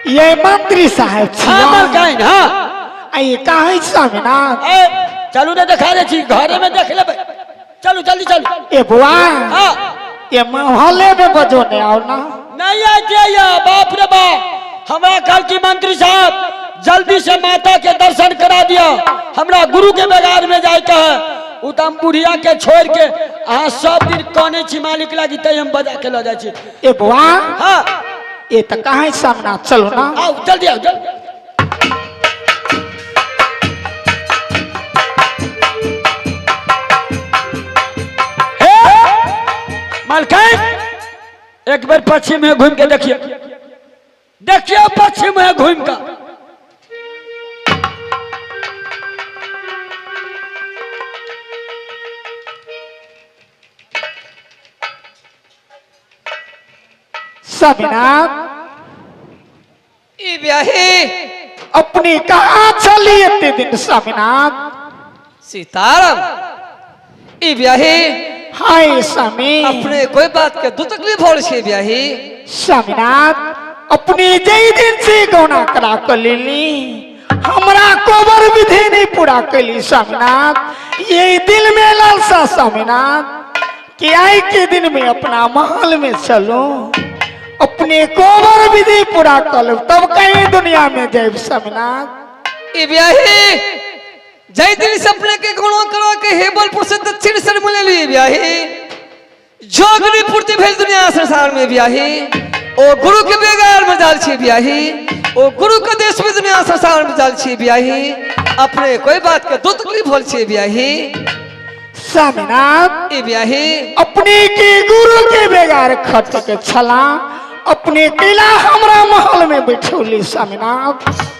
ये मंत्री साहब हाँ मलकाइन हाँ। आ ये कहाँ स्वामीनाथ? ए चलू ने देखा दे छी, घरे में देख लेबै। चलू जल्दी चलू। ए बुआ हाँ ये महले में बजो ने आओ ना। नहीं आते या बाप रे बाप, हमरा कल की मंत्री साहब जल्दी से माता के दर्शन करा दिया, हमरा गुरु के बगान में जाए के है। उ त हम बुढ़िया के छोड़ के अहाँ सब दिन कने छी मालिक लागी तै हम बजा के ल जाइ छी। ए बुआ हाँ ये तो कहाँ सामना, चलो ना। आओ जल्दी आओ जल्दी। मालकाइन एक बार पश्चिम में घूम के देखिए, देखिए पश्चिम में घूम का। स्वामीनाथ ई ब्याही अपनी कहाँ चली इतने दिन स्वामीनाथ? सीताराम ई ब्याही हाय स्वामी अपने कोई बात के दू तकलीफ हो रही ब्याही। स्वामीनाथ अपनी जई दिन से गौना करा कर लेली, हमरा कोबर विधि नहीं पूरा कैली स्वामीनाथ। ये दिल में लालसा स्वामीनाथ कि आई के दिन में अपना महल में चलो, अपने कोबर विधि पूरा कर लो, तब कहीं दुनिया में जाए स्वामीनाथ। ई ब्याही जय दिन से अपने के गुणों करो के हेबलपुर से दक्षिण सर मिले लिए ब्याही, जोगनी पूर्ति भेल दुनिया संसार में ब्याही, ओ गुरु के बेगार में जाल छी ब्याही, ओ गुरु के देश में दुनिया संसार में जाल छी ब्याही। अपने कोई बात के दो तकलीफ होल छी ब्याही। स्वामीनाथ ई ब्याही अपने के गुरु के बेगार खट के छला, अपने किला हमरा महल में बैठौली स्वामीनाथ।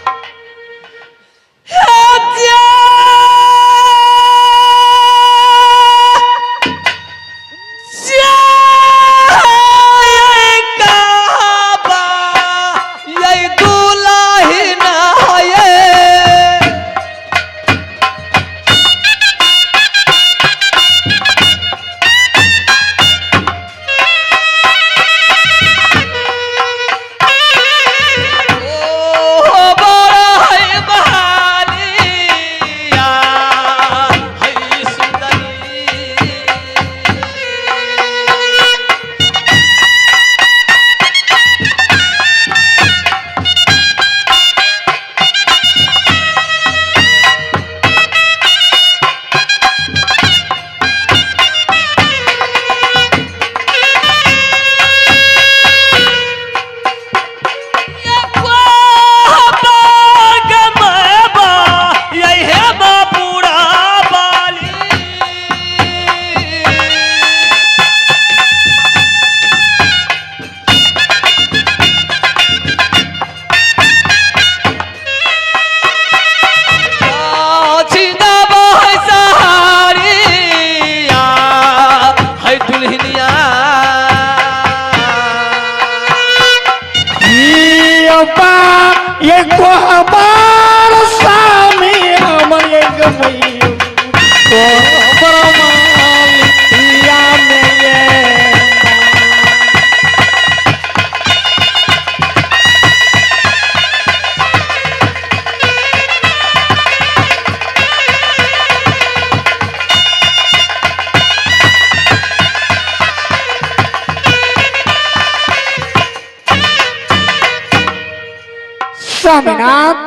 स्वामीनाथ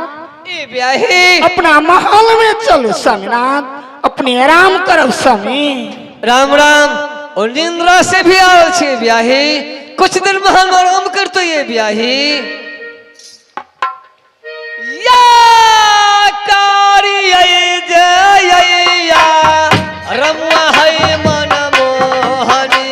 अपना महल में चलो स्वामीनाथ, अपने आराम करब स्वामी। राम राम। और निंद्रा से भी आयल छे ब्याही, कुछ दिन महल में आराम करते ये ब्याही। या कारी जय या रमुआ है मन मोहनी।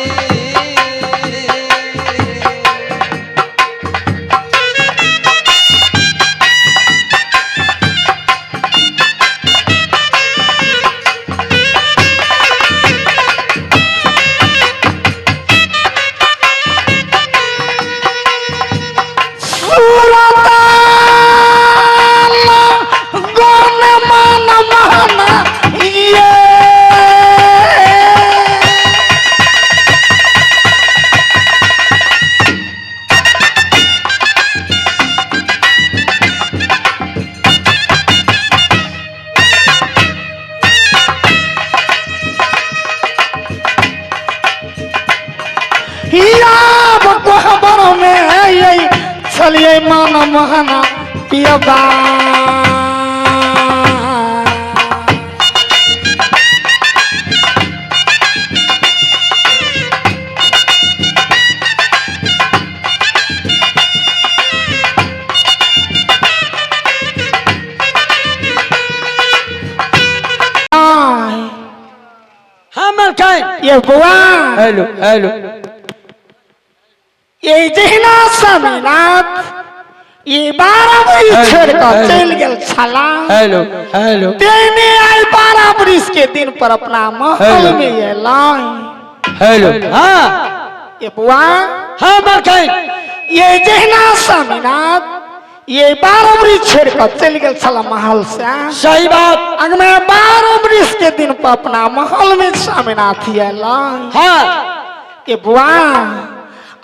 गेलिए मन मोहना पियबा। ये बुआ हेलो हेलो ये जहिना स्वामीनाथ ये 12 बरिस छोड़ कर चल गेल छला। हेलो हेलो तेने आई 12 बरिस के दिन पर अपना महल में एलै। हेलो हाँ ये बुआ हाँ मलकाइन ये जहिना स्वामीनाथ ये 12 बरिस छोड़ कर चल गेल छला महल से। सही बात। अग में 12 बरिस के दिन पर अपना महल में स्वामीनाथ एलै। हाँ ये बुआ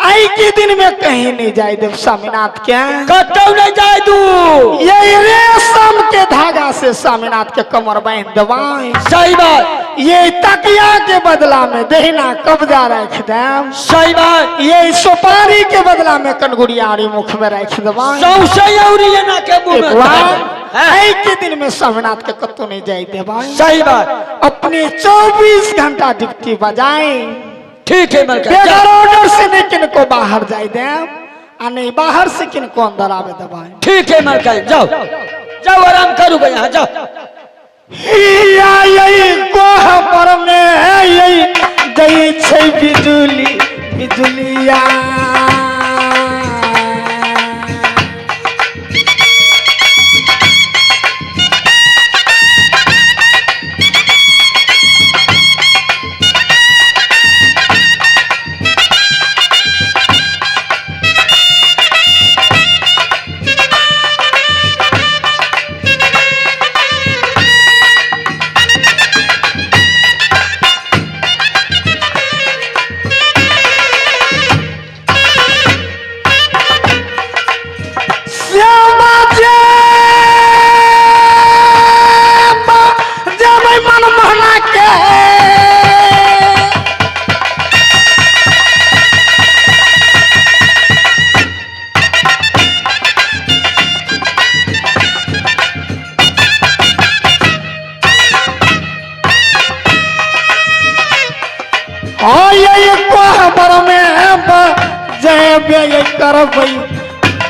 आई के दिन में कहीं नहीं जाए देव स्वामीनाथ के, कतौ नहीं जाए दू। ये रेशम के धागा से स्वामीनाथ के कमर बांध देवाई। सही बात। ये तकिया के बदला में दहिना कब्जा रख देम। सही बात। ये सुपारी के बदला में कनगुड़ियारी मुख में रख देवाई। आई के दिन में स्वामीनाथ के कतौ नहीं जाए देवाई। सही बात। अपने 24 घंटा ड्यूटी बजाए। ठीक है मलका। बगैर ऑर्डर से नहीं किनको बाहर जाए दे आ नहीं बाहर से किनको अंदर आवे दबाए। ठीक है मलका, जाओ जाओ आराम करो यहाँ जाओ। यही कोह पर में यही दई छै बिजुली बिजुलिया।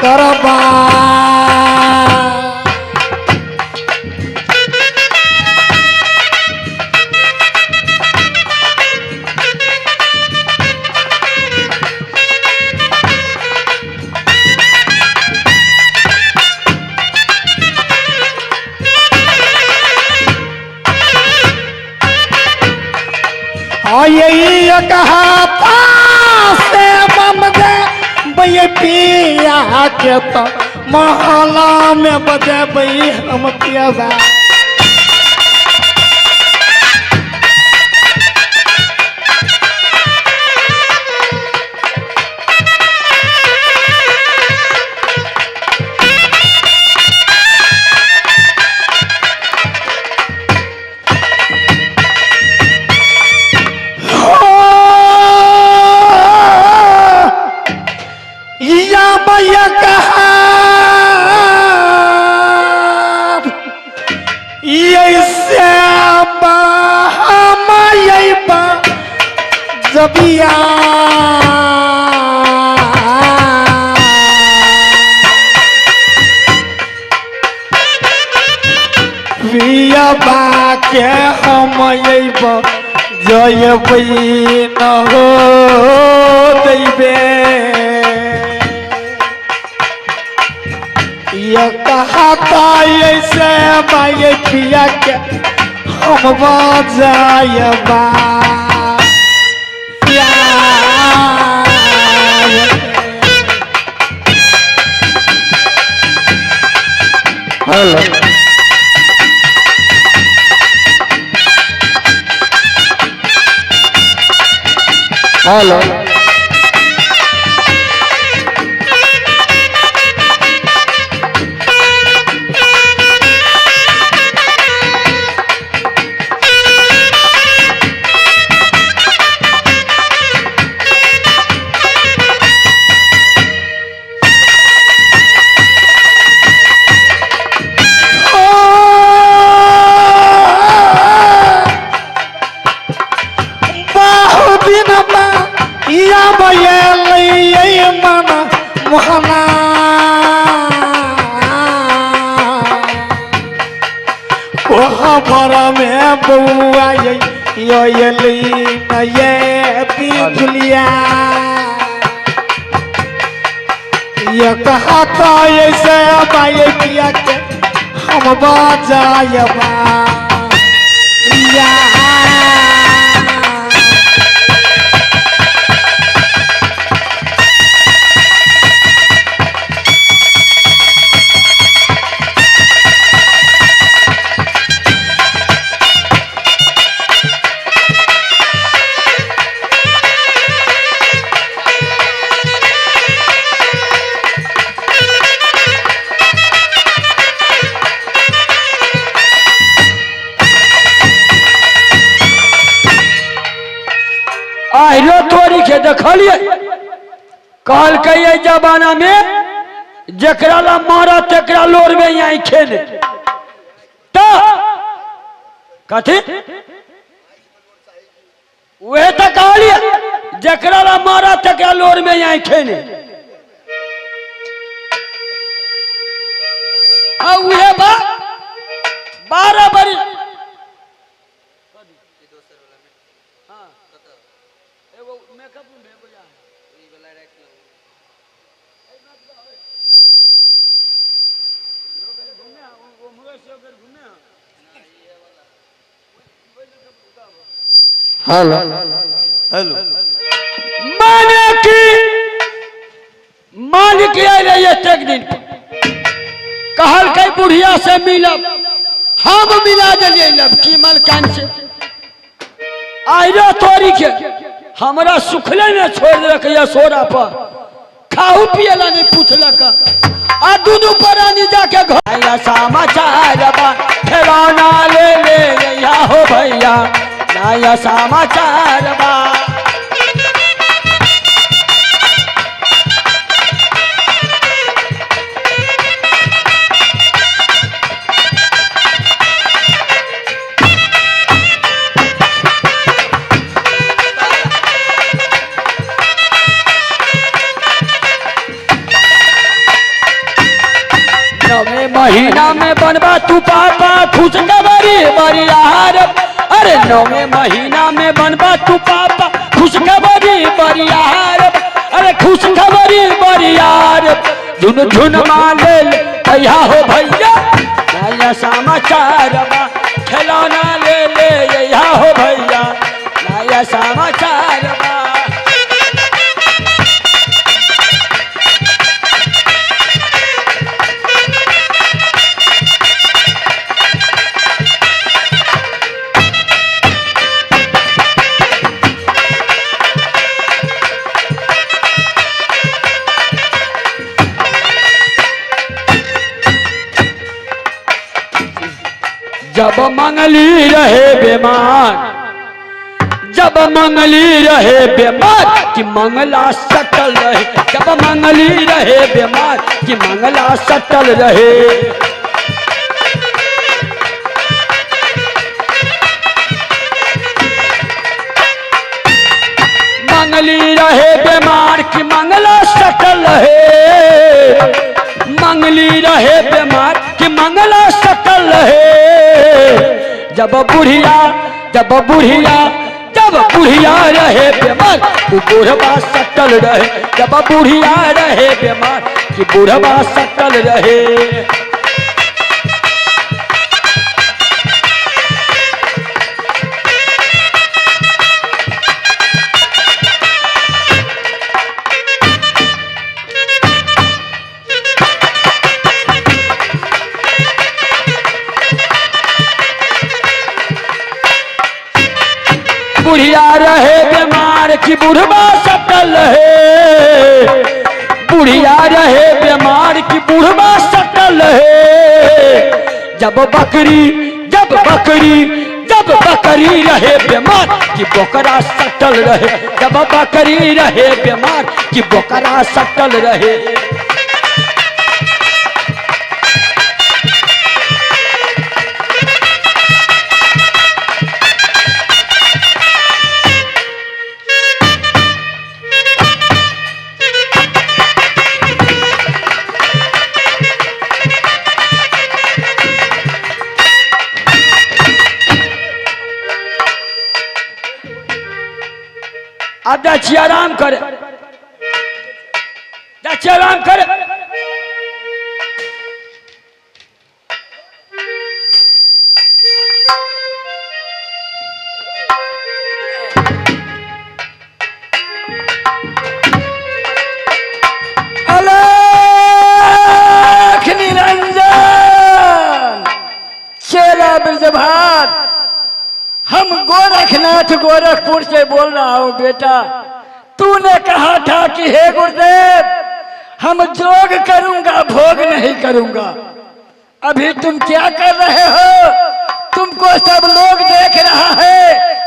करबा यही कहा से बम दे पिया के तो महला में बजेबै हम पियबा। जबिया पियबा के हम अयब जयबै न हो दैबे। ये कहता ऐसे बाये पिया के हम बजायबा। हेलो हेलो कोहबर में बउआ यो यली न ये बिजुलिया ये कहता ऐसे बाई पिया के हम बजायबा या। आहिरो तोरी के देखलिए कहलकै एहि जमाना में जकरा ला मारा तेकरा लोर में आँखे ने तो कथी वह तो कहलिए जकरा ला मारा तेकरा लोर में आँखे ने आ उहे बा 12 बरी हेलो हेलो माने कि मालिक आयल एतेक दिन पर कहलकै बुढ़िया से मिलब, हम मिला दिलियै लबकी मलकान से। आइरो तोरी के हमरा सुखले ने छोड़ देलक यशोरा पर, खाहू पियला नहीं पूछलक। आ दुनू प्राणी जाके घर समाचार बा खेलौना ले ले अइहा हो भैया नया समाचार बा। नवे महीना में बनबा तू पापा खुश खबरी बरियार। अरे नवे महीना में बनबा तू पापा खुश खबरी बरियार। अरे खुश खबरी बरियार झुन झुन माले भैया हो भैया नया समाचार बा खिलौना ले ले अइहा हो भैया नया समाचार बा। जब मंगली रहे बेमार, जब मंगली रहे बेमार कि मंगला सटल रहे। जब मंगली रहे बेमार कि मंगला सटल रहे। मंगली रहे बेमार कि मंगला सटल रहे। मंगली रहे बेमार कि मंगला सटल रहे। जब बुढ़िया जब बुढ़िया जब बुढ़िया रहे बीमार वो बुढ़वा सटल रहे। जब बुढ़िया रहे बीमार कि बुढ़वा सटल रहे। बुढ़िया रहे बीमार कि बुढ़वा सटल रहे। बुढ़िया रहे बीमार कि बुढ़वा सटल रहे। जब बकरी जब बकरी जब बकरी रहे बीमार कि बकरा सटल रहे। जब बकरी रहे बीमार कि बकरा सटल रहे। आब जाइ छी आराम करे, जाइ छी आराम करे। अलख निरंजन चेला ब्रजभान, हम गोरखनाथ गोरखपुर से बोल रहा हूँ। बेटा तूने कहा था कि हे गुरुदेव हम जोग करूंगा भोग नहीं करूंगा, अभी तुम क्या कर रहे हो? तुमको सब लोग देख रहा है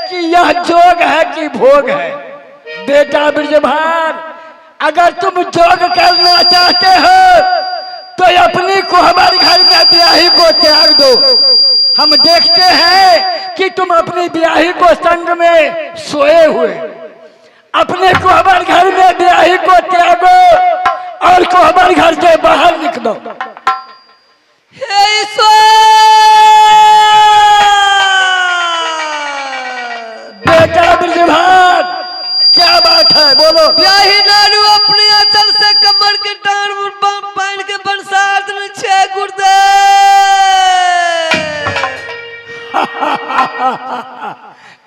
कि यह जोग है कि भोग है। बेटा ब्रजभान अगर तुम जोग करना चाहते हो तो अपनी कोहबर घर में ब्याही को त्याग दो। हम देखते हैं कि तुम अपनी ब्याही को संग में सोए हुए, अपने कोहबर घर में ब्याही को त्यागो और कोहबर घर से बाहर निकलो। हे ईश्वर! बेटा ब्रजभान क्या बात है बोलो। ब्याही नारू अपने अचल से कमर के टांग बांध के बरसात में छे गुरुदेव।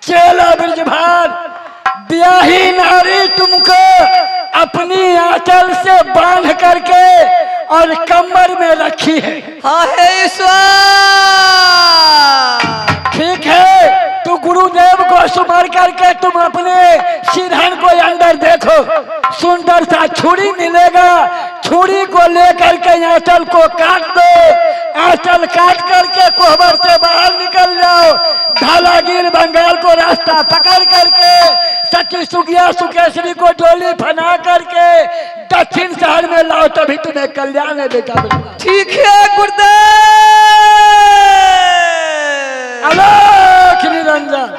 चेला ब्रजभान ब्याही नारी तुमको अपनी आंचल से बांध करके और कमर में रखी है। हाँ हे ईश्वर! ठीक है, तो गुरुदेव को सुमर करके तुम अपने सिरहन को अंदर देखो, सुंदर सा छुरी मिलेगा, छुरी को लेकर के आंचल को काट दो, आंचल काट करके कोहबर से बाहर निकल जाओ, धालागिर बंगाल को रास्ता पकड़ करके सती सुगिया सुकेश्वरी को डोली फना करके दक्षिण शहर में लाओ, तभी तुम्हें कल्याण है बेटा। ठीक है गुरुदेव। अलोक निरंजन।